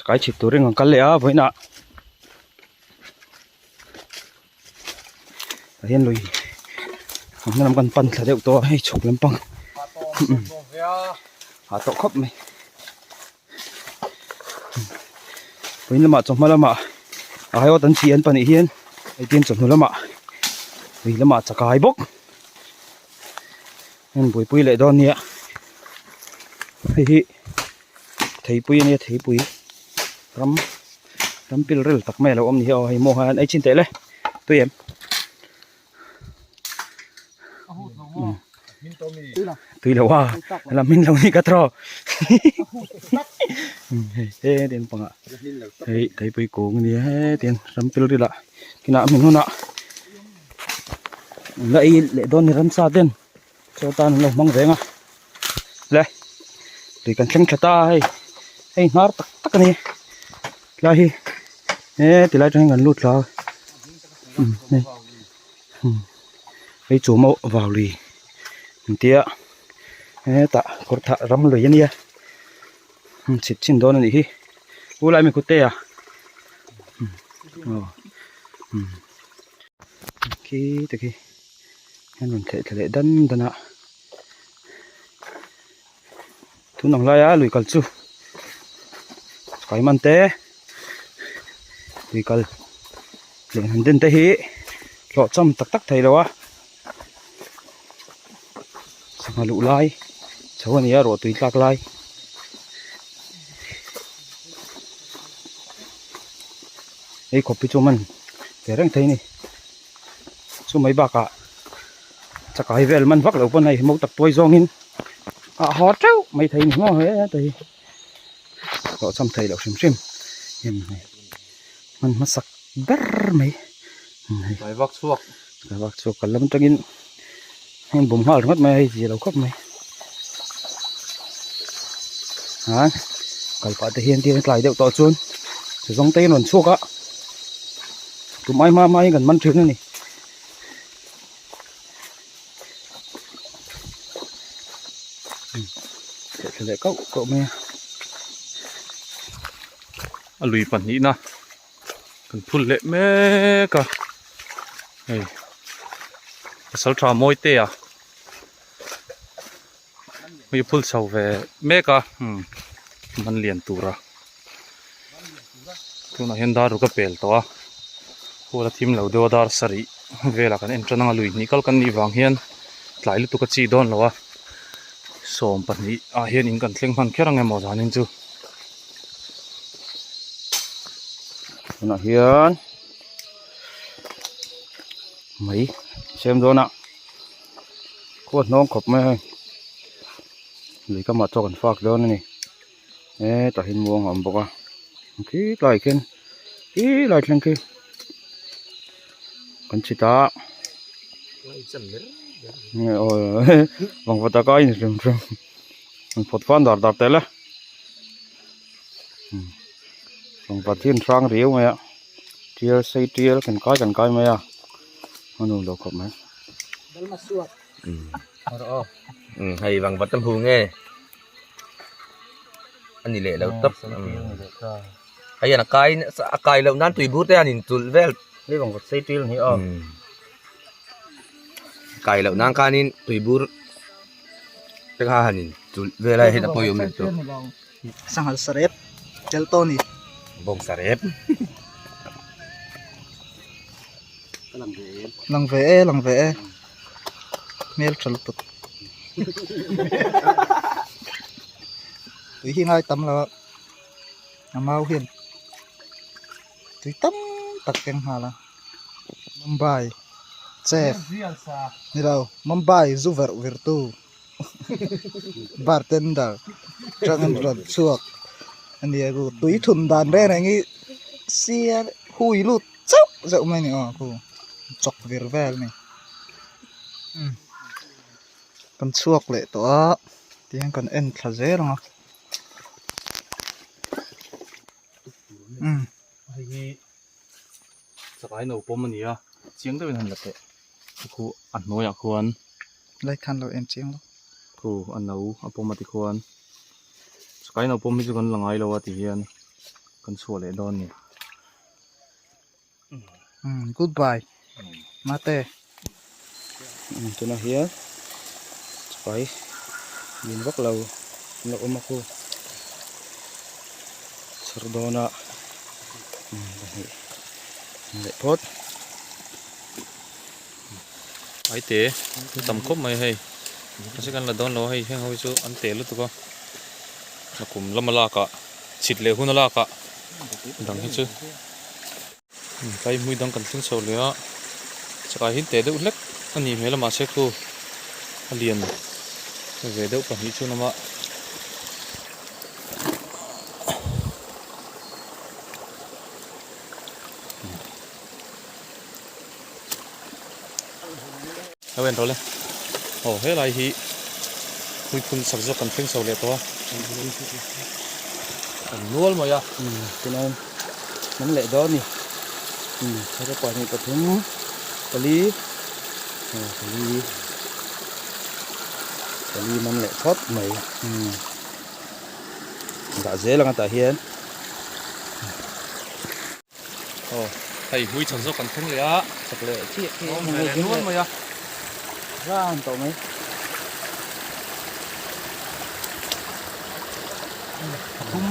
Chakai chhit turin kan kal leh a vawiinah tah hian lui awmna lam kan pan thla deuh tawh a hei chhuk lampang hah tawh khawp mai vawiin lamah chawhma lamah a aiawt an chi an pahnih hian hei tin chawhnu lamah lui lamah chakai bawk an buaipui leh dawn nia hei hi theipui ania theipui ram ram pil rel tak mai a lo awm ni hi aw hei maw hian ei chin teh le tui em tui lo a la min lo ni ka tro hei he tin pangah hei theipui kung ania he tin ram pil ril ah kinah hmun hunah la ei leh dawn ni ramsa ten chaw tan an lo hmang reng a le tui kan thleng tha ta a hei hei hnar tak tak a ni tlai hi he tilai atangin kan lut thla a hei hei chu maw vau lui an tia hetah kawr thah ram lui a nia chhit chhin dawn a nih hi u lai mi kute a aw khi te khi an rawn thleh thla leh dan dan a tun ang laia lui kal chu kai man te lui kal leh han den te hi hlawh cham tak tak thei lo a sangha luh lai chho a ni a ruah tui tlak lai. Hei khawp hi chu man ve reng thei a ni chu mai bakah chakai vel man vak loh pawn hei mo tak tuai zawngin a haw teuh mai thei a ni maw he heta hi hlawhchham theih loh hrim hrim em hei hman hmasak ber mai hei Tlai vak chhuak tlai vak chhuak kal lam atangin heng bum nghal ringawt mai a hei zia lo khawp mai a kal pah te hian tir a tlai deuh tawh chuan zawng te in rawn chhuak a tum ai hma hma in kan man thin a ni. Thla leh kauh kauh mai a. A lui pahnihna kan phul leh mek a hei pasal tha mawi te a hei phul chho ve mek a umm man lian tur a tunah hian dar ruk a pel tawh a hual a thim lo deuh a dar sarih velah kan en tan anga lui hnih kal kan nih vang hian tlai lutuk a chi dawn lo a 12 ah hian in kan thleng hman kher ang emaw zanin chu. Tunah hian mai siam dawn a khuat hnawng khawp mai a hei lui kamah chaw kan fak dawn a ni. Hetah hian muang a awm bawk a khi tlaiah khian khi lai thleng khi kan chhit a vangvat taka a in hrim hrim an phawt fan dar dar tel e vangvat hi an hrang riau mai a tial sei tial kan kai kan kai mai a a nuam lo khawp mai. Hei vangvat a hmu nge. A ni leh lo tawp hei hian a kai a kai loh nan tui bur te hian in chulh vel hei vang vawt sei ṭil a ni a kai loh nan khanin tui bur te kha han in chulh vel a hei ta pawh awm leh tawh sanghal sarep tel tawh a ni bawng sarep lang ve e lang ve e hmel tha lutuk tui hi ngai tam lo a a mau hian tui tam tak keng nghal a mumbai chef ni lo mumbai zu verh vir tu bartender atangin rawn chhuak a ni a tui thun dan reng reng hi sial hui lut chauh zeuh mai a ni aw khu chawk vir vel a ni kan chhuak leh tawh a tihian kan en thla zel ang a umm. Hei hi chakai no pawm a ni a chiang deuhin han la teh khu a hnuaiah khuan lai khan lo en chiang lo khu a no a pawm a tikhuan chakai no pawm hi chu kan la ngai lo a ti hian. Kan chhuah leh dawn ni. Umm goodbye mate. Umm tunah hian chakai lin vak lo an lo awm a khu chhar dawn a umm pahnih leh phawt. Aite an tam khawp mai hei mahse kan la dawn lo a hei heng ho hi chu an tel lutuk a nakum lama lak ah chhit leh hun a lak ah dang hi chu tlai hmui dang kan thleng chho leh a chakai hi te deuh hlek a nih hmel a mahse khu a lian ve deuh pahnih chu an awm a. Lo en rawh le. Aw helai hi hmuiphun sak zawk kan thleng chho leh tawh a. Kan nual mai a. Umm tunah man leh dawn a ni. Umm thla pahnih pathum pali aw pali pali man leh phawt mai. Umm dah zel ang a tah hian. Aw hei hmui chak zawk kan thleng leh a. Chak leh chiah khi awm ve leh nual mai a. Ran tawh mai. Pathum.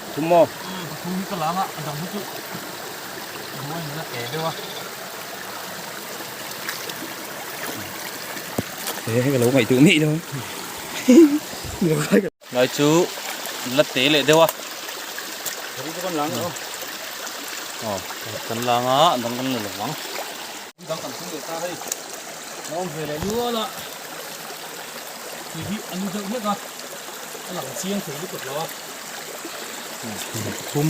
Pathum maw? Pathum hi ka lang a, a dang hi chu hnuai in la te deuh a. He ka lo ngaihtuah ngei dawn. Lai chu la te leh deuh a. Aw kan lang a dang kan la lo vang. Dang kan thleng leh ta hei. La awm ve leh nual a. Tui hi a nu deuh hlek a. A lang chiang thei lutuk lo a. Thum.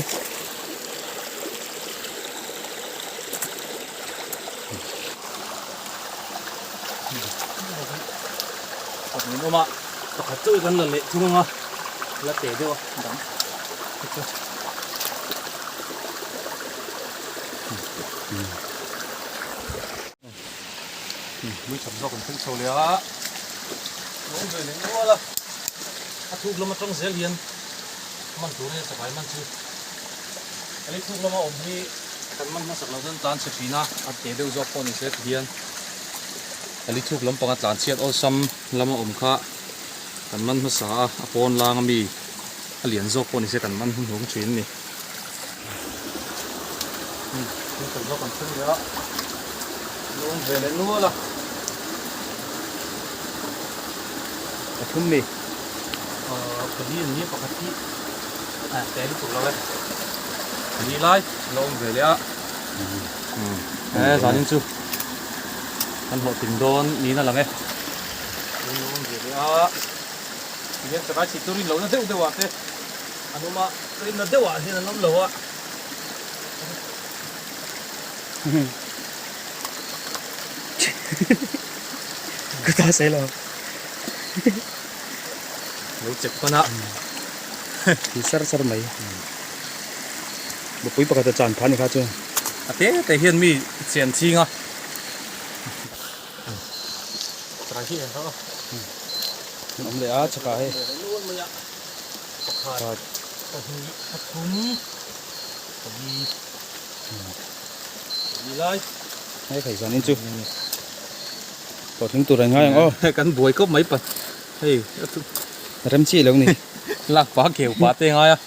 Pakhat awm a pakhat chauh hi kan la leh thung ang a la teh deuh a dang te chu mui chak zawk an thleng chho leh a awm ve leh nual a a thuk lam atang zel hian man tur a nia chakai man chu a lei thuk lama awm hi kan man hmasak loh chuan tlan chhe thin a a teh deuh zawk pawh ni se ti hian a li thuk lampanga tlan chhiat awlsam lama awm kha kan man hmasa a a pawn lang ami a lian zawk pawh ni se kan man hnuhnung thin a ni. Thil zawk kan thleng leh a an awm ve leh nual a. Pathum mi. Ahh pali an nia pakhat hi ah te lutuk lo e. Pali lai a lo awm ve leh a. He zanin chu kan hlawhtling dawn niin a lang e. An lo awm ve leh a. Tihian chakai chhit chu rin lohna deuh deuh ah te an awm a, rinna deuh ah hian an awm lo a. Ka ta sai lo. Lo check pan a. Ti sar sar mai. Bapui pakhat a chan pha ni kha chuan. A te te hian mi chian ching a. Trai hi en rawh. An awm leh a chakah hei. Pakhat, pahnih, pathum, pali. Pali lai. Hei khai zanin chu. Hlawhtling tur an ngai ang aw. Kan buai kawp mai pa. Hei rem chi lo ni. Lak pa keu pa te ngai a.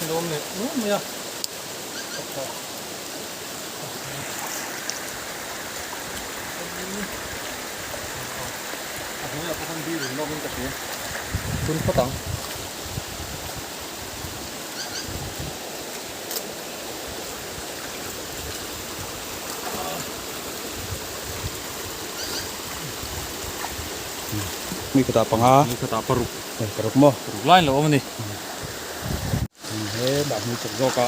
Lawm leh nuam mai a. Pakhat. A hnuaiah pawh khan bir in lawkin ka hria. Chun phawt ang. Mi khatah panga. Mi khatah paruk. Paruk maw? Paruk lai an lo awm a ni. He dah hmui chak zawk a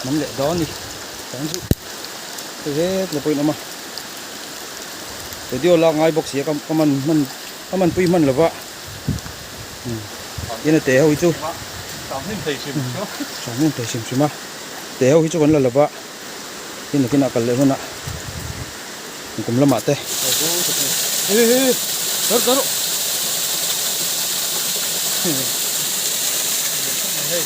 man leh dawn a ni. Chuan chu hei het la pawhin a awm a. Radio lak ngai bawk si a ka man hman ka man pui hman lo va. Tin a te ho hi chu Chang hnim thei hrim hrim a. Chang hnim thei hrim hrim a. Te ho hi chu kan la lo va. Tin nakinah kal leh hunah kum lamah te. mai hei.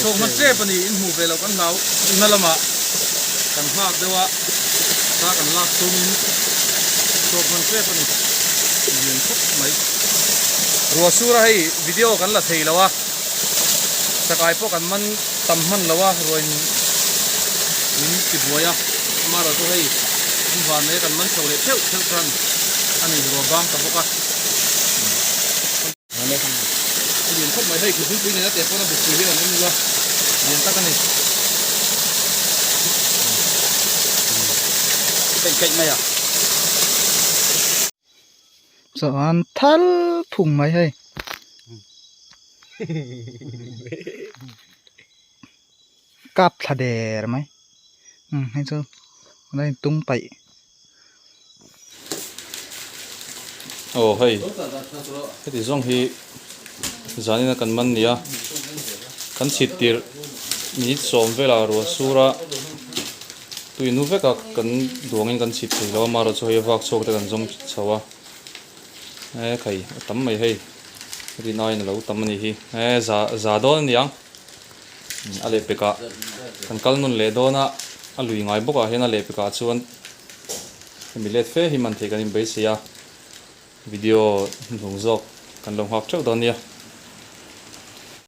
Chhawk hma tep a ni, in hmuh ve loh kan hlau na lamah kan nghak deuh a, sa kan lak chungin chhawk hman tep a ni, lian khawp mai. Ruah sura hei video kan la thei lo a, chakai pawh kan man tam hman lo a, ruain min ti buai a, amaherawhchu hei an van mai a kan man chho leh theuh theuh khan a ni, ruah bang ta bawk a. A lian khawp mai hei khawpui nena teh pawn a bukpui hi rawn en ula lian tak a ni. Keih keih mai a. Chuan thal phung mai hei. Kap thla der mai. Umm hei chu a intung paih. Aw hei heti zawng hi zanina kan man nia kan chhit tirh minute sawm velah ruah sur a tui nu vek a kan duangin kan chhit thei lo a amaherawhchu hei a vak chhuak te kan zawng chho a e khai a tam mai hei rin aiin a lo tam a nih hi e za za dawn a ni ang a lehpekah kan kal nawn leh dawn a a lui ngai bawkah hian a lehpekah chuan hemi let fe hi man thei kan inbeisei a video hnung zawk kan lo nghak theuh dawn nia.